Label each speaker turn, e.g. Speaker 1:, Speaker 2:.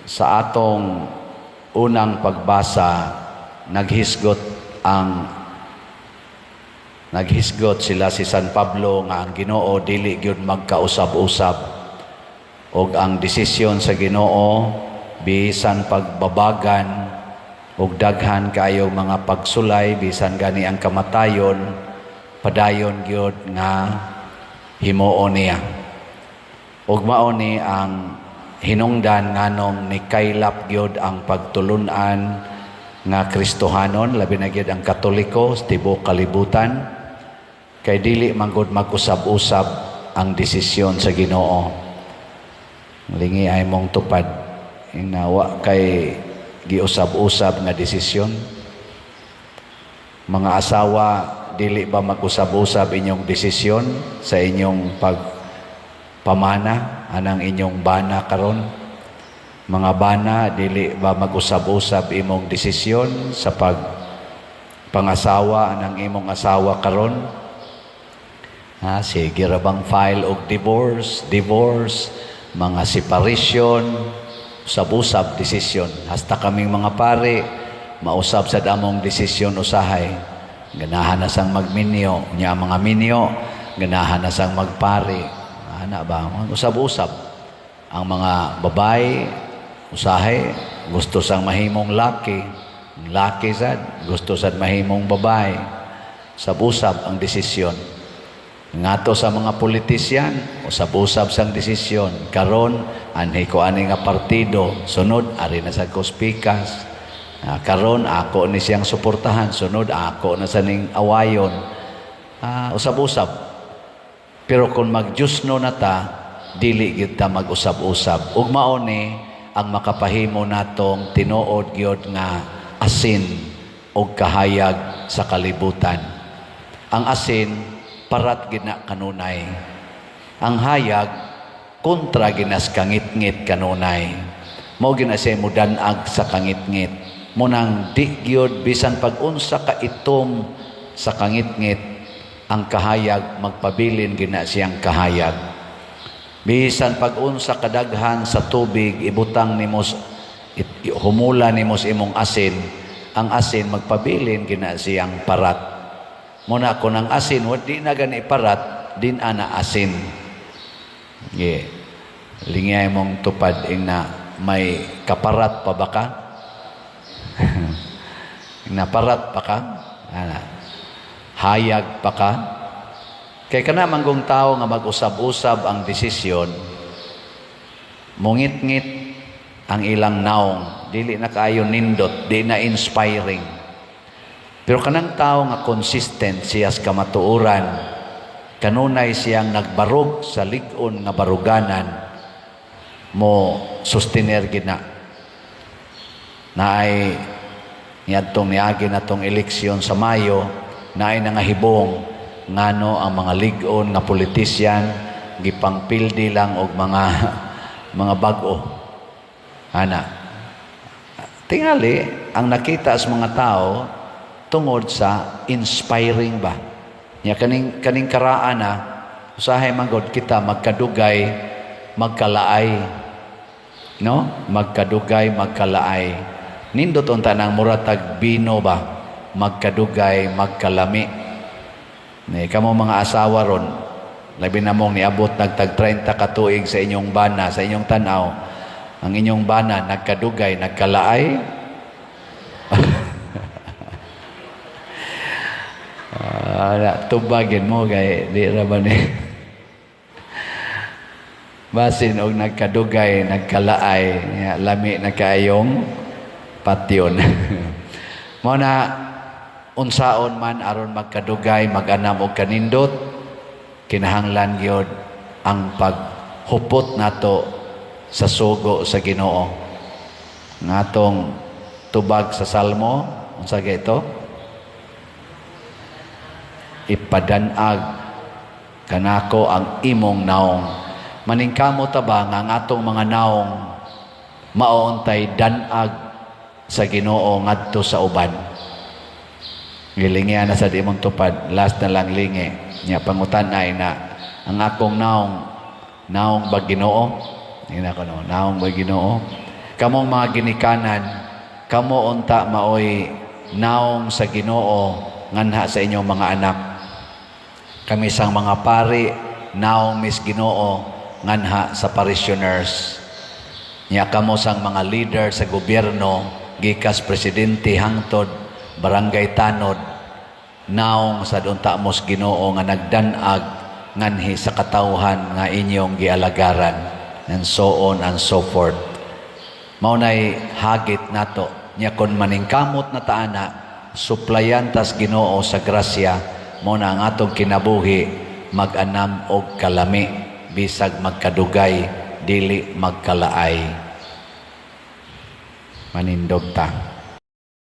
Speaker 1: Sa atong unang pagbasa, naghisgot sila si San Pablo nga ang Ginoo dili gyud magkausab-usab og ang desisyon sa Ginoo, bisan pagbabagan og daghan kaayo mga pagsulay, bisan gani ang kamatayon, padayon gyud nga himuon niya. Ug mao ni ang hinungdan nganong nikaylap gyud ang pagtulun-an nga Kristohanon, labi na gyud ang Katoliko sa tibuok kalibutan, kay dili man gud mag-usab-usab ang desisyon sa Ginoo. Lingi ay mong tupad inawa kay giusab-usab nga desisyon. Mga asawa, dili ba mag-usab-usab inyong desisyon sa inyong pagpamana anang inyong bana karon? Mga bana, dili ba mag-usab-usab imong desisyon sa pag pangasawa anang imong asawa karon? Ha, sige ra bang file og divorce, divorce, mga separation, usab-usab desisyon. Hasta kaming mga pare, mausab sa among desisyon usahay. Ganahan na sang magminyo, nya ang mga minyo, ganahan na sang magpari. Ana ba? Usab-usab. Ang mga babae, usahay, gusto sang mahimong laki. Ang laki sad, gusto sad mahimong babae. Usab-usab ang desisyon. Ngadto sa mga politisyan, usab-usab sang desisyon. Karon, anhi ko ani nga partido, sunod ari na sa ko pikas. Ah, karon ako ni siyang suportahan, sunod ako na sa ning awayon. Ah, usab-usab. Pero kung mag-Diyosno na ta, dili gyud ta mag-usab-usab. Ug mao ni ang makapahimo natong tinuod gyud nga asin og kahayag sa kalibutan. Ang asin parat gina kanunay. Ang hayag kontra ginas kangitngit kanunay. Mao gina siya mudanag sa kangitngit. Mao nang di gyud, bisan pag unsa ka itom sa kangitngit, ang kahayag magpabilin gina siyang kahayag. Bisan pag unsa kadaghan sa tubig ibutang nimo humula nimo sa imong asin, ang asin magpabilin gina siyang parat. Mao na kung ang asin wa di na gani parat, din ana asin. Ye. Lingay mong tupad ing na may kaparat pa ba ka? Naparat pa ka? Ana. Hayag pa ka? Kay kana manggong tao nga mag-usab-usab ang desisyon, mungit-ngit ang ilang naong, dili na kaayo nindot, di na inspiring. Pero kanang tao nga consistent siya sa kamatuoran, kanunay siyang nagbarog sa lig-on nga baruganan, mo sustenir gina. Naay niadtong niagi natong eleksyon sa Mayo, naay nangahibong ngano ang mga lig-on nga politisyan gipangpildi lang og mga bag-o. Ana. Tingali ang nakita sa mga tao tungod sa inspiring ba. Nya kaning kaning karaan na usahay man gud kita magkadugay magkalaay. No? Magkadugay magkalaay. Nindot unta nang muratag bino ba? Magkadugay magkalami. Ni kamo mga asawa ron, labi na mong niabot nagtag 30 ka tuig sa inyong bana, sa inyong tanaw. Ang inyong bana nagkadugay, nagkalaay. Ah, tubagin mo kay di ra ba ni basin og nagkadugay, nagkalaay, nya, lami na kaayong patyon. Mao na unsaon man aron magkadugay, mag-anam og kanindot, kinahanglan gyud ang paghupot nato sa sugo sa Ginoo. Ngatong tubag sa Salmo, unsa gyud ito? Ipadanag kanako ang imong naong. Maningkamot ta ba nga ang atong mga naong maoontay danag sa Ginoo ngadto sa uban? Gilingyan na sa di mong tupad, last na lang lingi. Nya pangutan ay na ang akong naong, naong ba Ginoo? Ina ko no, naong ba Ginoo? Kamong mga ginikanan, kamo unta maoy naong sa Ginoo nganha sa inyong mga anak. Kami sang mga pari, naong mis Ginoo nganha sa parishioners. Nya kamo sang mga leader sa gobyerno, gikas presidente hangtod barangay tanod, naong sad unta mos Ginoo nga nagdan-ag nganhi sa katawhan nga inyong gialagaran, and so on and so forth. Mao nay hagit nato. Nya kon maningkamot na ta ana, suplayan tas Ginoo sa grasya, mao na ang atong kinabuhi mag-anam og kalami, bisag magkadugay, dili magkalaay. Manindog ta.